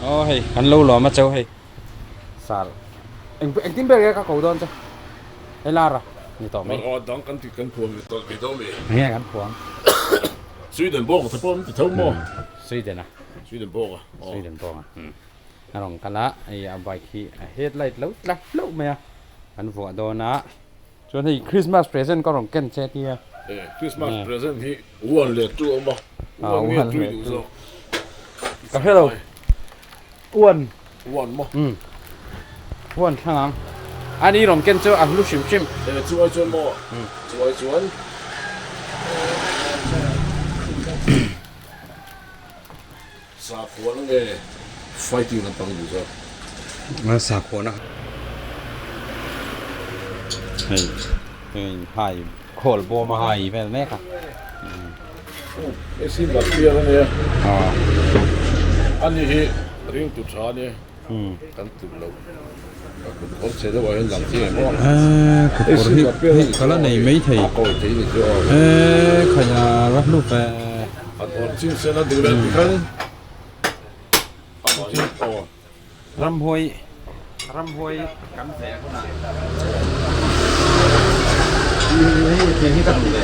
Aw hei kan lo lawm a cheu hei sar eng engtin ber nge ka ko dawn che hei lara ni tawh mai. Aw dang kan ti kan phuam ve tawh ve dawn mi. Enge kan phuam. Sweden bawk te pawh an ti tho maw. Sweden a. Sweden bawk a. Sweden bawk a. A rawn kal a hei a bike hi a headlight lo tla hlauh mai a kan vuah dawn a. Chuan hei Christmas present ka rawn ken che tia. E Christmas present hi one leh two a awm a, one nge two i duh zawk? Ka hre lo, one. One maw? Umm, one thlang ang. A ni rawn ken chu a hlu hrim hrim. E chu ai chuan maw? Chu ai chuan. Sakhuana nge fighting lampang duh zawk? Sakhuana hei hei hai khawl bawm a hai vel mek a. Hei sin lam pial a nia. Ani hi ring tu tha a nia. Kan tluk loh. A kut kawr chhe deuh ah hian lang chiang em aw. Kut kawr hi hei ka la nei mai thei. A kawi thei ni chu aw. Khaia va hlu ve. A dawr chin sen a duh leh ti khan amah hi aw. Ramhuai ramhuai kan veh hunah hei tiang hi ka duh ve.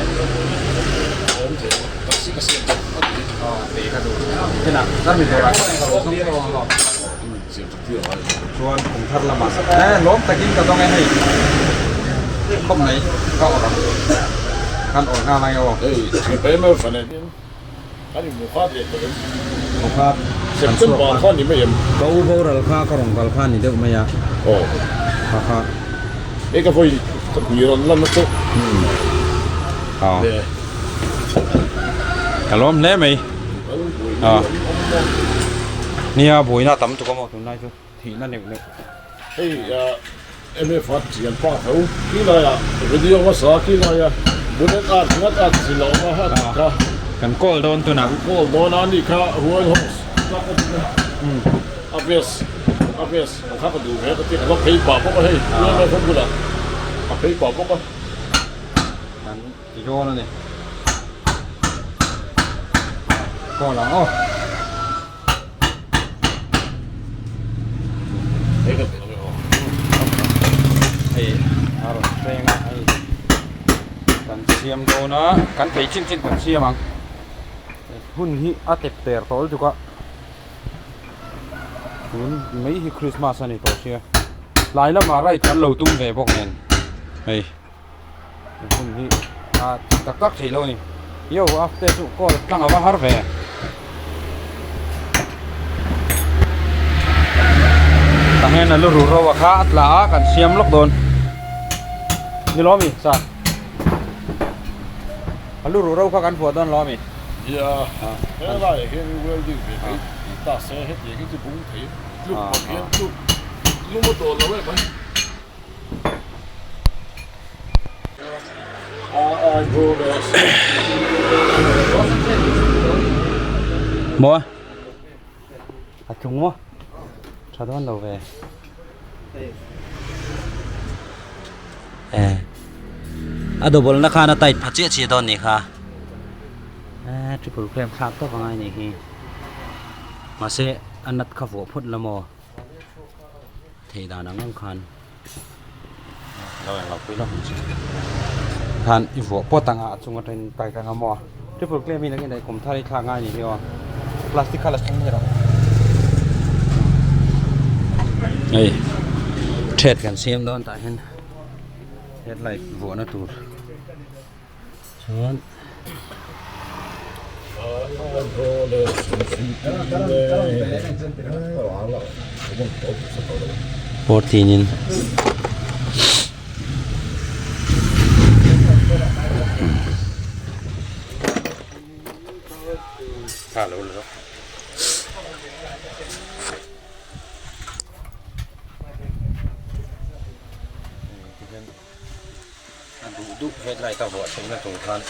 Awm thei taxi ka siam tawh a ti. Aw pe ka duh. Henah kan mi dawrah khan ka lo zawng zawng alawm. Chuan kum thar lamah eh lawm takin ka dawng e hei khawp mai ka awrh ang kan awrh nghal ang e aw. Hei thian em em fan hian kan inhmu khat leh tawh em? Hmu khat September kha ni mai em? Ka u boral kha ka rawn kal kha ni deuh mai a. Aw. Kha kha. Hei ka vawi ka hmui rawn lan na chu. Aw. Ka lawm hle mai. Nia buaina tam tuk a maw tunlai chu thihna neuh neuh. Hei MF a thian pa tho khi laiah video hmasa khi laia bullet art ngat a chi lo awm a ha tih kha. Kan call dawn tunah. Kan call dawn a nih kha Royal House tlak a dik a a vest a vest ang kha ka duh ve ka ti a va phei pah bawk a hei MF a bulah a phei pah bawk a. Kan ti dawn a ni. Call ang aw. Hei a rawn hreng a hei kan siam dawn a kan thei chin chin kan siam ang hun hi a tep ter tawh lutuk a tun mai hi Christmas a ni tawh sia tlai lamah ride kan lo tum ve bawk nen hei. Hun hi a tak tak thei lo a ni. Yo after chu call tlang a va har ve. Tah hian a lu ruh ro a kha a tla a kan siam lawk dawn. Ni lo ami sir? A lu ruh ro kha kan vuah dawn lo ami? Nia, helaiah hian welding ve mai ta se hetiang hi chu bung thei tluk bawk hian tluk lum a dawn lo em mai. Maw a tlung maw tha dawn lo ve eh a double na khan a tight pha chiah chiah dawn nih kha eh triple frame thlak tawp angai nih hi mahse a nut kha vuah phawt la maw. Thei dan ang ang khan lo eng lo pui lawk ang che khan i vuah pawt ang a a chung atangin kai ka ngam maw triple claim hi nakin kum thar hi thlak ngai a ni hi aw plastic kha la thleng mai rawh hei thread kan siam dawn tah hian headlight vuahna tur chuan. Fourteen in A duh duh headlight a vuah theihna tur khan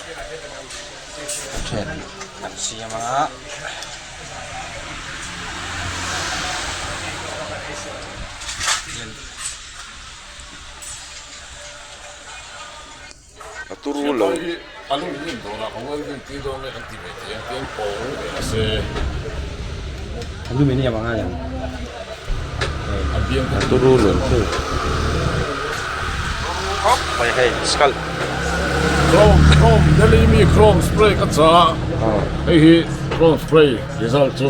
a then an siam a. A turu lo. Aluminium dawrah ka welding tui dawn nge kan ti ve thei ang tiang pawng ve se. Aluminium a ngai ang. A turu luan chu khawp mai hei skull Chrome chrome Delhi mi chrome spray ka cha hei hi chrome spray result chu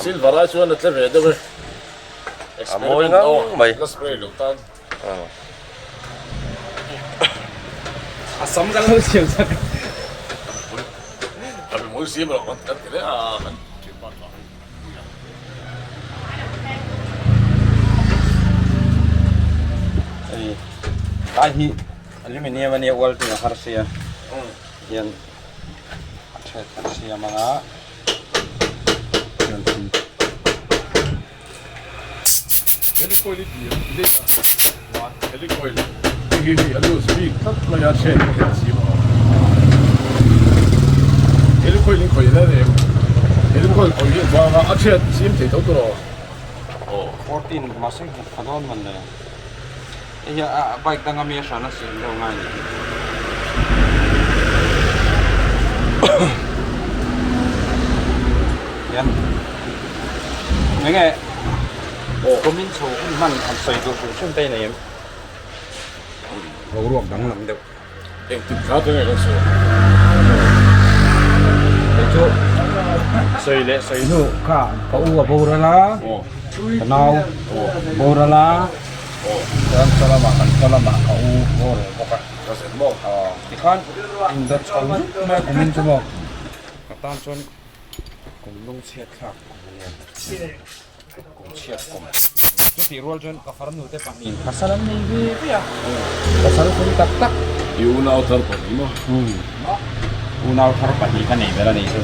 silver ai chuan a tle ve deuh e a mawi ngang mai la spray lo tan a sam kan lo siam sak a mi mawi siam lo kan ti leh a kan thianpa tha. Hei lai hi aluminium ania welding a har sia hian a then a siam anga Mahse a dawn man le hei hi a bike danga mi a hran a siam deuh ngai a ni. Hian enge kumin chho hun hman han sawi duh hrim hrim te a nei em? Boruak danglam deuh. Engtik kha te nge kan sawi ang? Kei chu sawi leh sawi hnu kha ka u a boral a, ka nau boral a, chuan saw lamah kan saw lamah ka u boral bawk a. Tikhan indawt chho zut mai a kumin chu maw ka tan chuan kum lungchhiat thlak kum a nia. Kum chhiat kum. Chutih rual chuan ka farnu te pahnih pasal an nei ve ve a, pasal fel tak tak. I unau thar pahnih maw? Umm, unau thar pahnih ka nei ber a nih chu.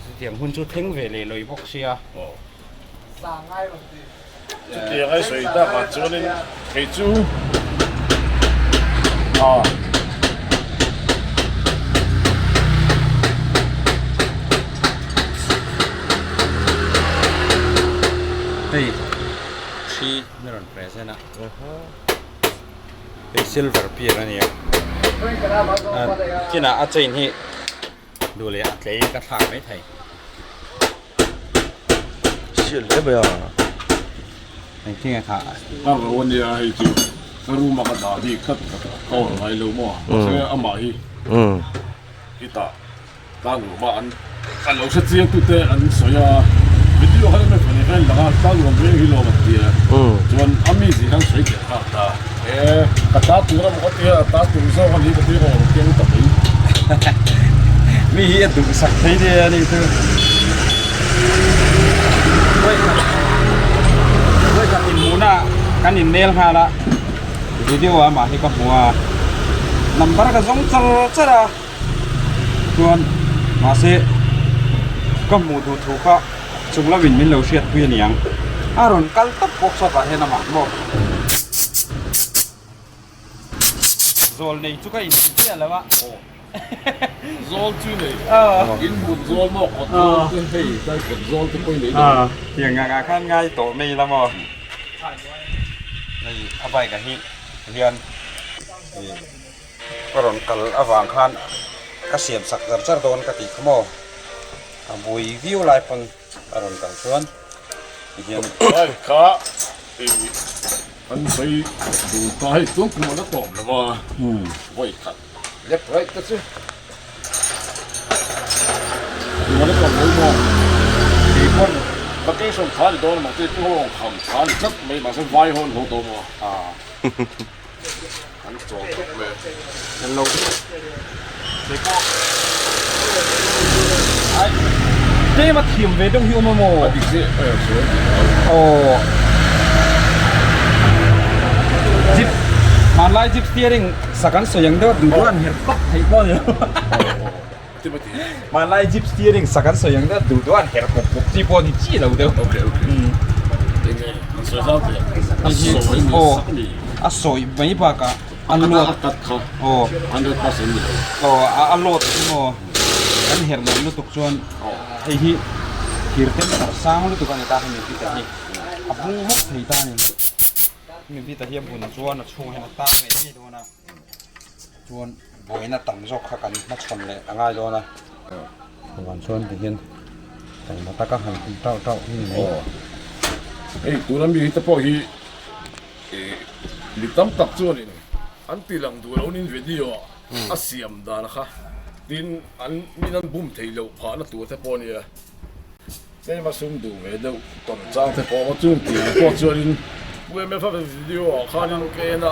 Chutiang hun chu thleng ve leh lawih bawk sia. Aw. Chutiang ai sawi takah chuanin kei chu a. Hei hri na rawn present a hei silver pier a nia kinah a chain hi duh leh a tlei ka thlak mai thei. Sial hle mai a. Engtin nge kha? Ka ro ania hei chu ka room a ka dah bik khat ka awr ngai lo maw mahse amah hi i tah tlang luam a an a lo hre chiang tute an sawi a video khan em em khan lang a tlang luam veng hi lawm an ti a chuan a mi zih khan sawi teh kha ta e ka ta tur a maw ka tia ta tur zawk a ni ka ti ka awr keng ta mai. Mi hi a duhsak thei nia a nih chu. Vawikhat inhmuhna kan innel nghal a, video ah amah hi ka hmu a, number ka zawng char char a, chuan mahse ka hmuh duh thu kha chung lovin min lo hriatpui a niang, a rawn kal tawp workshop ah hian amah maw. Zawl nei chu ka inti chiah lo a. Zawl chu nei. In hmun zawl maw kawt zawl te hei tlai kawt zawl te pawh i nei dawn. Tiang ang ah khan ngai tawh mai la maw. Hei a bike ah hi hian ka rawn kal avang khan ka siam sak char char dawn ka tih kha maw. A bui viau lai pawn a rawn kal chuan tihian. Bike kha Kan sawi duh ta hei chuan kum a la tawp lo va, vawi khat lep raih te chu kum a la tawp lo maw? Kei pawn vacation tha ni dawn emaw te chu ho ang kham tha ni tlat mai mahse vai ho an haw tawh maw? An chawl tawp mai a. Kan lo kei pawh ai tlem a thiam ve deuh hi awm a maw? A dik zeh a sawi aw jeep hmanlai jeep steering sak an sawi ang deuh a duh duh an herh tawp theih pawh a ni lo hmanlai jeep steering sak an sawi ang deuh a duh duh an herh pawp pawp chi pawh a ni chi lo deuh a sawi mai bakah a luat aw aw a load chu maw kan herh loh lutuk chuan hei hi thir tem tarh sang lutuk a ni ta hemi bik ah hi a bung hawk thei ta a ni hemi bik ah hi a bun chuan a chhungah hian a tang ngei ngei dawn a chuan buaina tam zawk kha kan hmachhawn leh a ngai dawn a chuvang chuan tihian engmaw taka han tih tauh tauh hi ni mai. Hei tuna mi te pawh hi mi tam tak chuanin an ti lang duh lo nin video a siam dan kha tin an min an bum thei loh phahna tur te pawh a nia. Tlema sum duh ve deuh tawn chang te pawh a chung tiang pawh chuanin Pu MF a video ah khanin ka en a,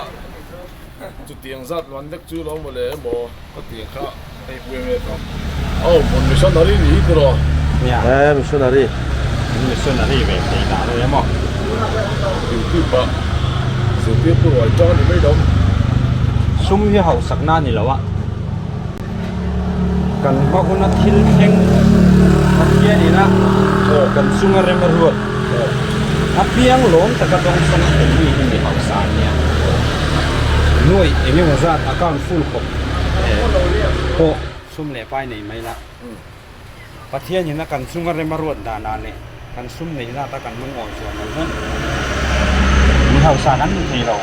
chutiang zat man vek chu lo maw le emaw ka ti ang kha hei Pu MF a aw hmun missionary ni hi tiraw? Nia. Eh missionary. Missionary ve thei dah lo emaw. YouTube ah zirtirtu ruai tang a ni mai lo. Sum hi hauhsakna a ni lo a. Kan hma huna thil thleng Pathian ina kan chunga rem a ruat a piang lawm taka dawng sawng a thei mi hi mi hausa an nia. Nuaih eng emaw zat account full khawp pawh sum leh pai nei mai la. Pathian ina kan chunga rem a ruat danah leh kan sum neih zata kan lungawi chuan lo chuan mi hausa kan ni thei lo.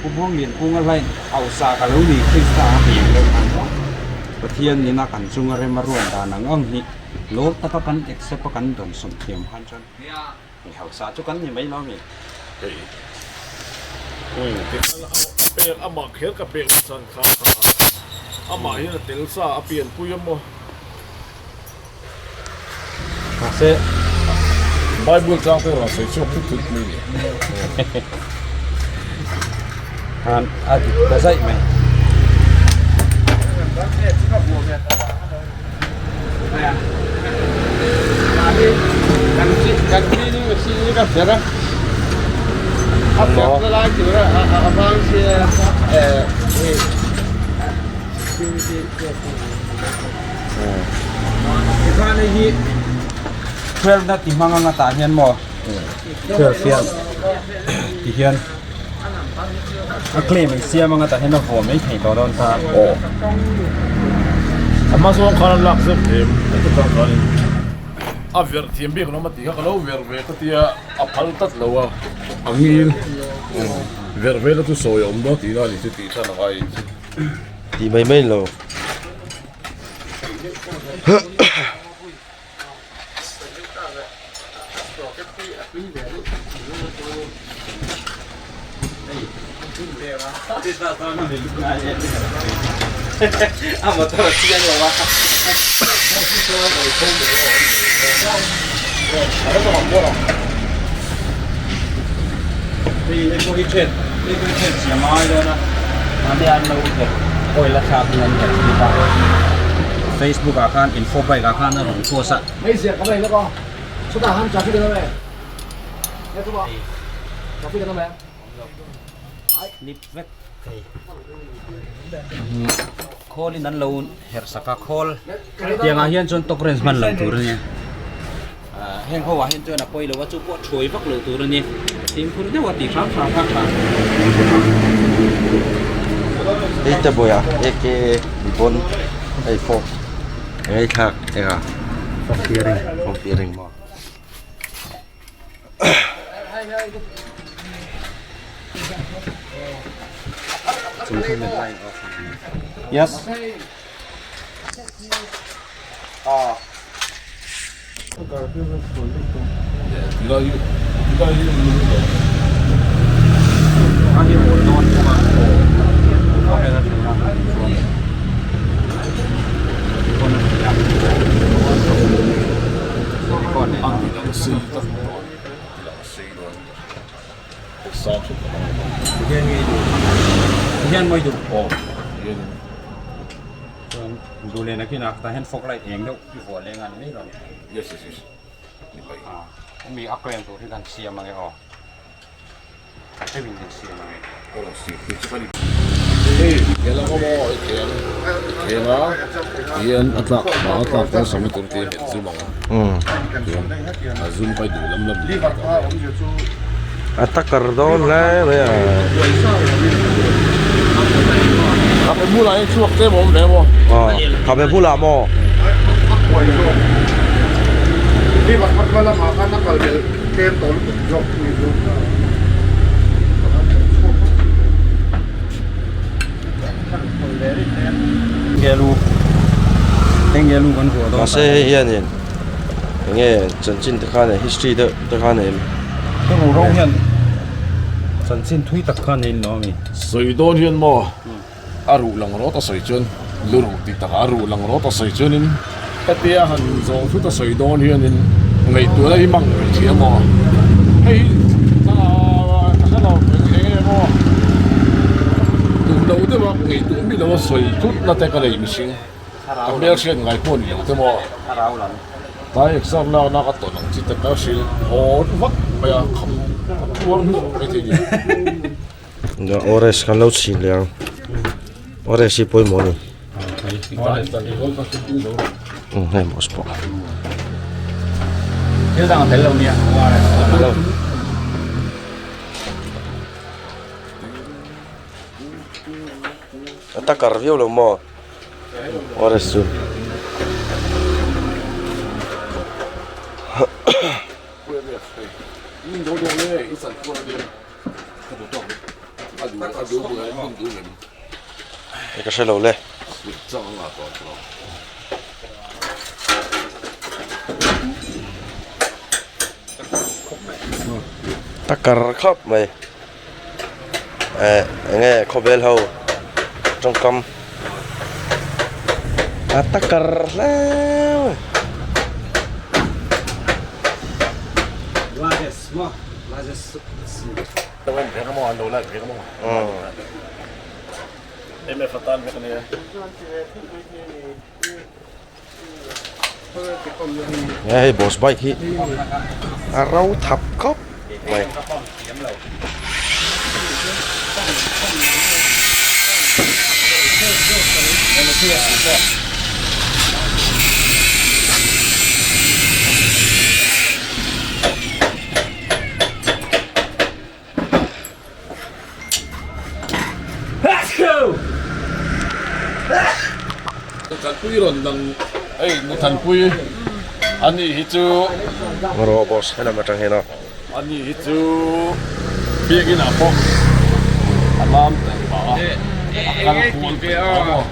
Pu Buanglian Kunga hlain hausa ka lo ni Krista a ti ang deuh khan maw? Pathian ina kan chunga rem a ruat dan ang ang hi lawm taka kan accept a kan dawnsawm thiam khan chuan mi hausa chu kan ni mai lo mi. Hei pek amah kher ka pek chan kha kha amah hian a tel sa a pianpui a maw. Mahse Bible chang te rawn sawi chhuak thut thut mai ni. Khan a dik ta zaih mai. Tikhan hei hi 12 na ti hmang anga tah hian maw 12 hian ti hian a claim an siam anga tah hian a vuah mai thei tawh dawn ta. Aw a hma zawng khan an lak zeuh em heti tang khanin a verh thiam bik lo a ti kha ka lo verh ve ka tia a phal tlat lo a a ngil verh ve la chu sawi a awm dawn tihna a ni chu tih chhan a ngai. Tih mai mai lo. Facebook ah khan info bike ah khan a rawn post a. Lip vek thei khawl in an lo herh sak a khawl tiang ah hian chuan top range hman lo tur a nia ah heng ho ah hian chuan a pawi lo a chu pawh thuai vak lo tur a nia fimkhur deuh a tih hram hram kha tha. Hei te bawiah AK pawn hei fork eng ei thlak eng a fork steering fork steering maw. Yes. Mi a claim tur hi kan siam ange aw hemi kan siam ange hian a tlak a tlak chuan sawmi tur te a zum ang a zum kai duh lam lam a takar dawn hle mai a khabe bulah hian chhuak tlem a awm ve maw khabe bulah maw Engelu engelu kan vuah dawn mahse hei hianin. Enge chanchin te kha nei history deuh te kha nei em? Ka ruhro hian chanchin thui tak kha nei lo ami. Sawi dawn hian maw a ruh lang rawt a sawi chuan lu ruh tih takah a ruh lang rawt a sawi chuanin hetia han zawh thut a sawi dawn hianin ngaihtuahna hi mang ve thin a maw hei ka hre lo eng enge maw tum lo deuh a ngaihtuah mi lo a sawi thut na te ka nei mihring. Ka hmel hriat ngai pawh ni lo te maw? Tlai exam lakna ka tawn ang chi te ka hrilh hawn vak mai a, kham ka tuar hnawk mai thei ni. Ores kan lo chhin leh ang, ores hi pawimawh a ni. Hei boss pawh. Thil dang a tel lo nia ores. A takar viau lo maw? Ores chu. Ka hre lo le. Takar khawp mai. Eh enge khawvel ho tawngkam a takar hle mai hei boss bike hi a ro thap khawp mai. Thanpui rawn lang hei nu Thanpui ani hi chu Rawh boss helam atang hian aw ani hi chu biakin ah pawh a lam tel pah a a kal kual tel pah a maw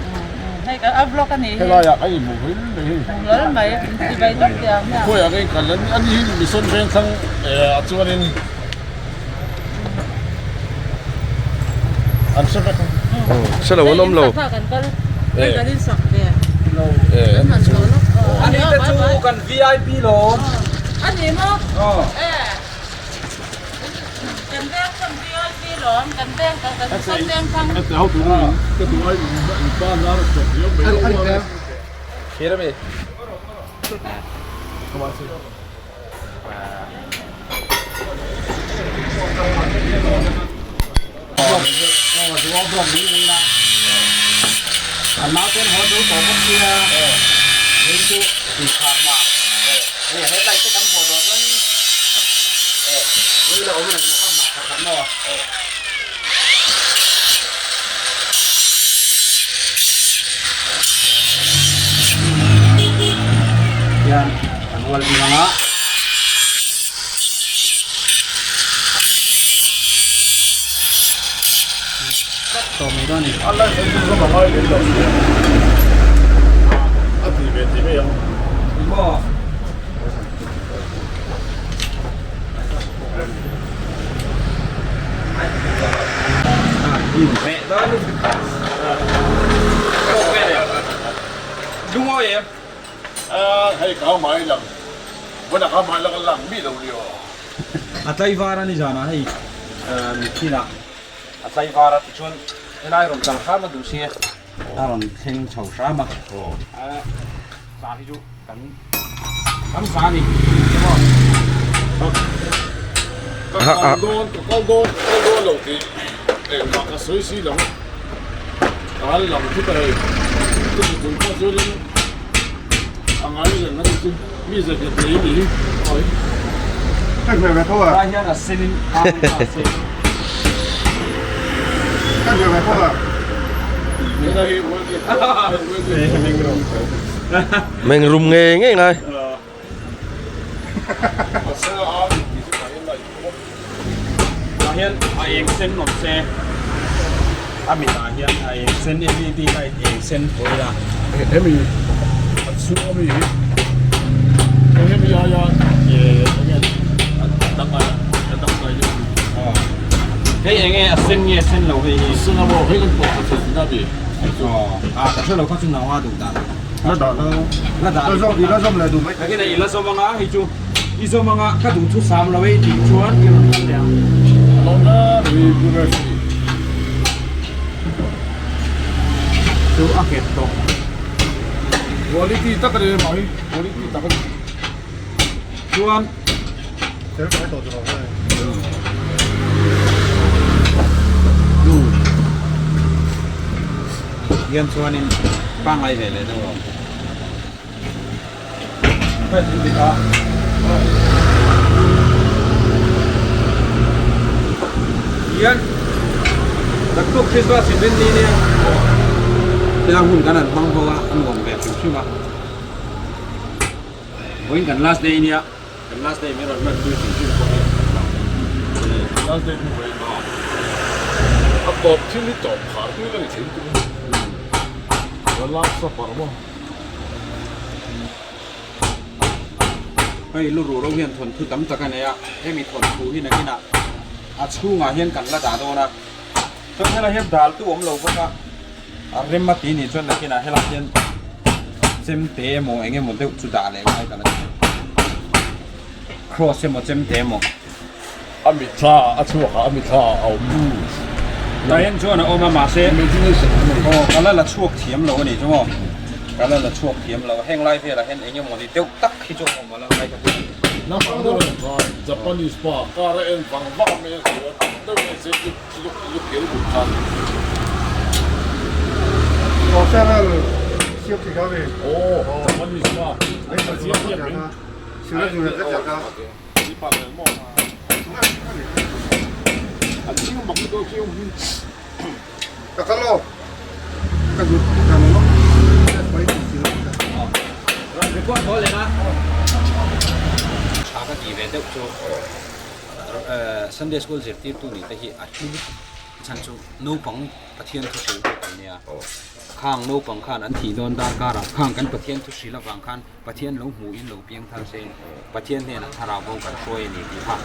hei ka a vlog ani hi helai ah ka inhmu hlul mai hei hlul mai chibai dawk teh ang hian khawiah ka inkal ani hi mission vengthlang ah chuanin An hre vek ang. Hre lo an awm lo. Ani te chu kan VIP lawm. Ani maw? Kan veng kan VIP lawm kan veng kan kan veng thang. Ka duh ai in pa nar a chawp riau mai lo. Thir ami. Hian an hual bik ang a. Tawh mai dawn a ni. A light an tum ram a ngai lem lo a ti ve ti mai ang. Maw. Lungawi em? Hei ka mai lang vana ka mai lang a lang mi lo ni aw. A tlaivar a ni zanah hei mitthi lah a tlaivar a tichuan helai rawn kal hram a duh si a rawn thleng chho hram a tah hi chu kan kan za a ni Ka kal dawn ka kal dawn ka kal dawn lo tih engmah ka sawi si lo ka han lang thut a hei chumi chung pawh chuanin a ngai reng a ni chu mi ze nghet nei a ni hi awi. Tah hian a senin a se. Meng rum ngei ngei lai. Tah hian a eng sen awm se a mitah hian a eng sen led light eng sen pawh ila. Hemi a chhung ami hi hemi. mi aia enge a dang a dang dai deuh ni. Hei enge a sen nge sen lo hei hi. Sen a maw hei kan pawh kha thei tina mi. A ka hre lo kha chu nau a duh dan. La dah lo. La dah. La zawm i la zawm leh duh mai. Takin i la zawm anga hei chu i zawm anga ka duh thu sam lo ei tih chuan i rawn kal leh ang. Lawmna ri University. Chu a nghet tawh. Quality tak a ni mah hi quality tak a ni. Chuan Tel fai tawh chu lo hei. Hian chuanin pangngai ve leh deuh ang. Hian naktuk Christmas in rin ni nia hetiang hun kan han hmang ho a a nuam ve hrim hrim a vawiin kan last day nia kan last day min rawn hman pui hrim hrim pawh hi last day hnu vawiin a tawp thil hi tawp khar pui ka ni thei lutuk a last supper maw. Hei lu ruh ro hian thawnthu tam tak a nei a, hemi thawnthu hi nakinah a chhungah hian kan la dah dawn a, chuan helai hian dal tu awm lo bawk a, a rem a ti nih chuan nakinah helai hian chemte emaw eng emaw deuh chu dah leh ngai ka la ti cross emaw chemte emaw. A mitthla a chhuak a, a mitthla a awm. Tah hian chuan a awm a mahse Imagination a nei. Aw ka la la chhuak thiam lo a nih chu maw? Ka la la chhuak thiam lo a, heng lai velah hian eng emaw ni deuh tak hi chu a awm a la ngai ka ti. Naupang deuh a kha Japanese pa car a en vang vang a hmel chu a deuh mai se luk luk luk kher buk khan. Aw farewell siam thei kha ve. Aw Japanese pa ai sa chiang chiang mai. Ka kal aw. Ka zut ka lo. Record thaw leh na. Tha ka ti ve deuh chu Sunday school zirtirtu nih te hi a hlu chhan chu naupang Pathian thu hrilh tu kan nia. Khang naupang khan an thih dawn darkar ah khang kan Pathian thu hrilh avang khan Pathian lo hmuh in lo piang thar se, Pathian hnenah thlarau bo kan hruai a ni tih kha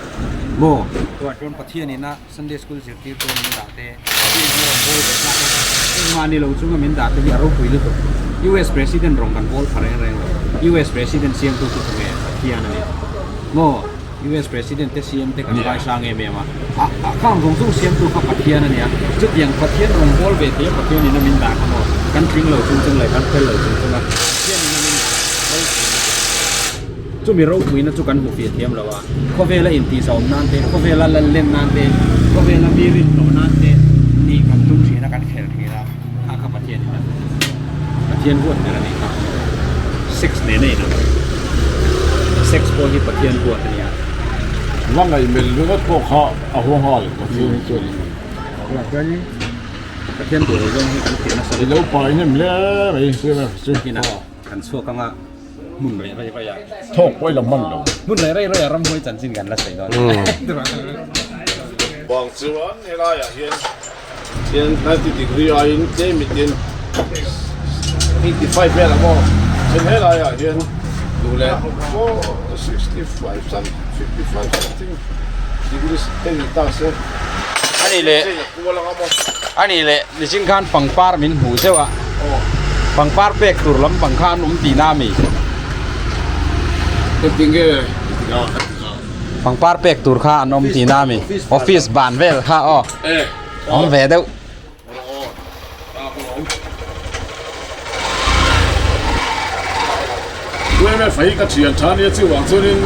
maw? Chuan chuan Pathian ina Sunday School zirtirtu min dah te, Pathian hi rawn bawl ve tlak a, engmah ni lo chunga min dah te hi a ropui lutuk. US President rawn kan bawl pha reng reng lo. US President siamtu chu tunge? Pathian a ni maw? US President te CM te kan ngaisang em em a, a a khang zawng zawng siamtu kha Pathian a nia, chutiang Pathian rawn bawl ve thei a Pathian in a min dah kha maw, kan tling lo chung chung leh kan fel lo chung chung a Pathian in a min dah ropui na chu chumi ropui na chu kan hmu fiah thiam lo a, khawvela intihzawm nan te, khawvela lal len nan te, khawvela mi rin tawh nan te nih kan tum thin a kan khel thin a, kha kha Pathian in a Pathian huat ber a nih kha. Sex nen a inang. Sex pawh hi Pathian huat a nia. La ngaihmelh ringawt pawh kha a hua nghal Pathian hi chuan. Pathian duh lo zawng hi kan thih nasa I lo pai hnem hle mai chu. Kinah kan chhuak anga hmun reh rei rei ah. Thawk pawh i la hman lo. Hmun reh rei rei ah ramhuai chanchin kan la sawi dawn. Bang chuan helaiah hian Tin 90 degree aiin tlem in tin 85 vel ang aw then helai ah hian duh leh 65 some 55 something degrees hei ni ta se Ani leh ani leh nichin khan pangpar min hmuh zeuh a pangpar pek tur lampang kha an awm tihna a mi Engtinge Pangpar pek tur kha an awm tihna a mi office ban vel kha aw awm ve deuh. Tueme fai ka thian tha nia chu vang chuanin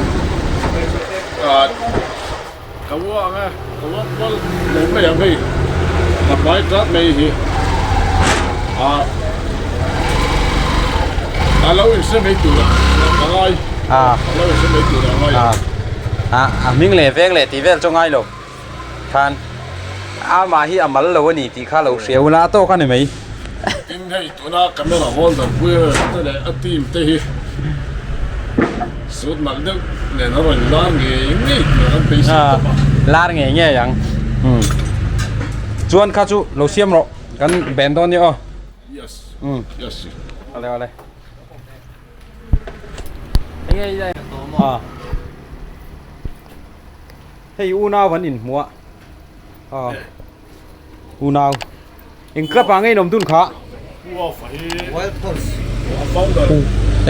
ka ua ang e ka ua kual lo mai ang hei ka hmai tlat mai hi a a lo inhre mai tur a ka ngai a lo inhre mai tur a ngai a a hming leh veng leh tih vel chu ngai lo khan amah hi a mal lo a ni tih kha lo hria ula a tawk a ni mai. Tin hei tuna camera holder pui te leh a team te hi suit nalh deuh nen a rawn lar ngei ngei tur an beisei tawp a. Lar ngei ngei ang. Chuan kha chu lo siam rawh kan ben dawn nia aw. Yes. Yes. Awle awle. Enge i A hei unau an inhmuh a aw unau eng club ah nge in awm dun kha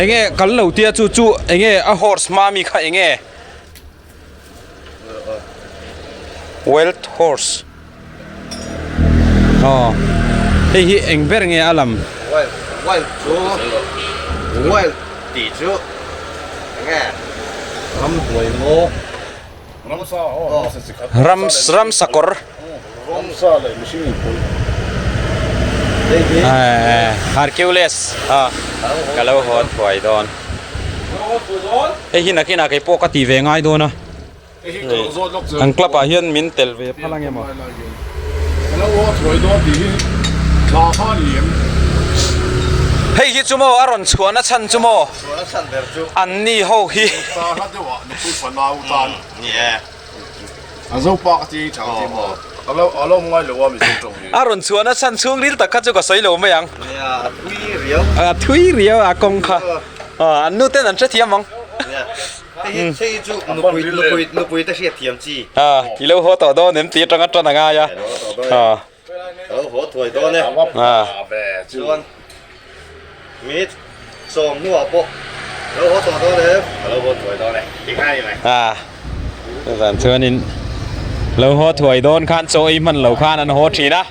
enge kal lo tia chu chu enge a horse hma mi kha enge wild horse aw hei hi eng ber nge a lam wild wild chu wild tih chu enge ramhnuai ngaw ramsa aw ramsa chi khat ram ramsa kawr ramsa leh mihring inpawlh Hercules a ka lo haw thuai dawn hei hi nakinah kei pawh ka ti ve ngai dawn a an club ah hian min tel ve phal ange maw hei hi chu maw a rawn chhuahna chhan chu maw an ni ho hi a rawn chhuahna chhan chhungril tak kha chu ka sawi lo mai ang a thui riau a kawng kha an nu ten an hrethiam ang. Hei chu nupui nupui nupui te hriat thiam chi. A i lo haw tawh dawn em tih atanga tan a ngai a. A lo haw thuai dawn e. A chuan mit sawm hnuah pawh lo haw tawh dawn em? A lo haw thuai dawn e. Ti kha ni mai. A zan chuanin lo haw thuai dawn khan chaw ei hman lo khan an haw thin a.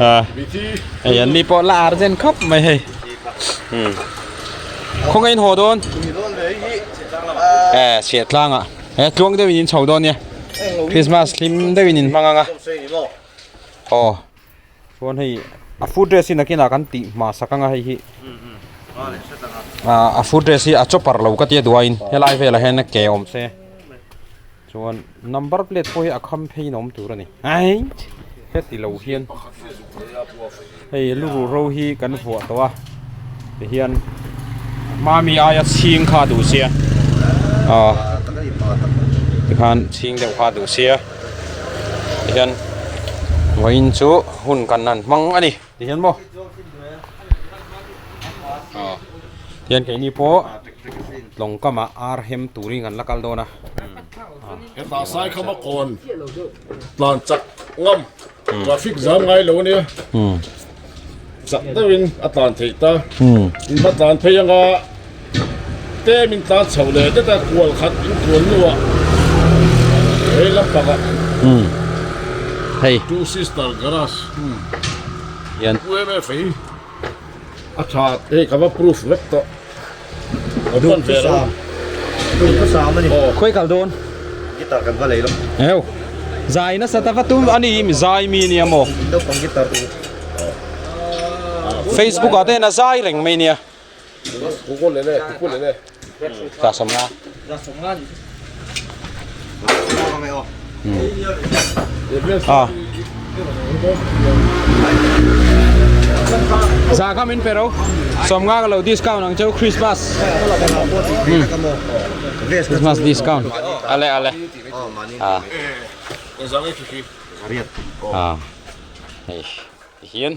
A hei an ni pawh la argent khawp mai hei. Khawngaih in haw dawn eh chhiah tlang ah eh tluang deuh in in chho dawn nia Christmas hlim deuh in in hmang ang a aw chuan hei a food dress hi nakinah kan tih hma sak ang a hei hi ah a food dress hi a chopper lo ka tia duaiin helai velah hian a ke awm se chuan number plate pawh hi a kham phei in a awm tur a ni ai heti lo hian. Hei luruh ro hi kan vuah tawh a tihian mami aia chhing kha a duh sia aw tikhan chhing deuh kha a duh sia tihian vawiin chu hun kan han hmang a ni tihian maw aw tihian keini pawh tlawng kamah ar hem turin kan la kal dawn a. Hetah Saikhama kawn tlan chak ngam. Traffic zam ngai lo ania. Chak deuhin a tlan theih ta. In va tlan phei anga tlem in tlan chho leh det a kual khat in kual hnuah he lampangah Hei. Two sister garage Hian. UMF hi a tha hei ka va proof vek tawh. Ka hman ve lo. Khawi kal dawn? Guitar kan va lei lo. Heu. Zai nasa ta va tum ani mi zai mi nia maw? Naupang guitar u. Facebook ah te hian a zai reng mai nia. Google leh le, Google leh le. Za sawmnga. Za sawmnga ni. Ah. Za kha min pe ro. Sawmnga ka lo discount ang cheu Christmas. Christmas discount. Ale ale. Ah. Ah. Hei. Hian.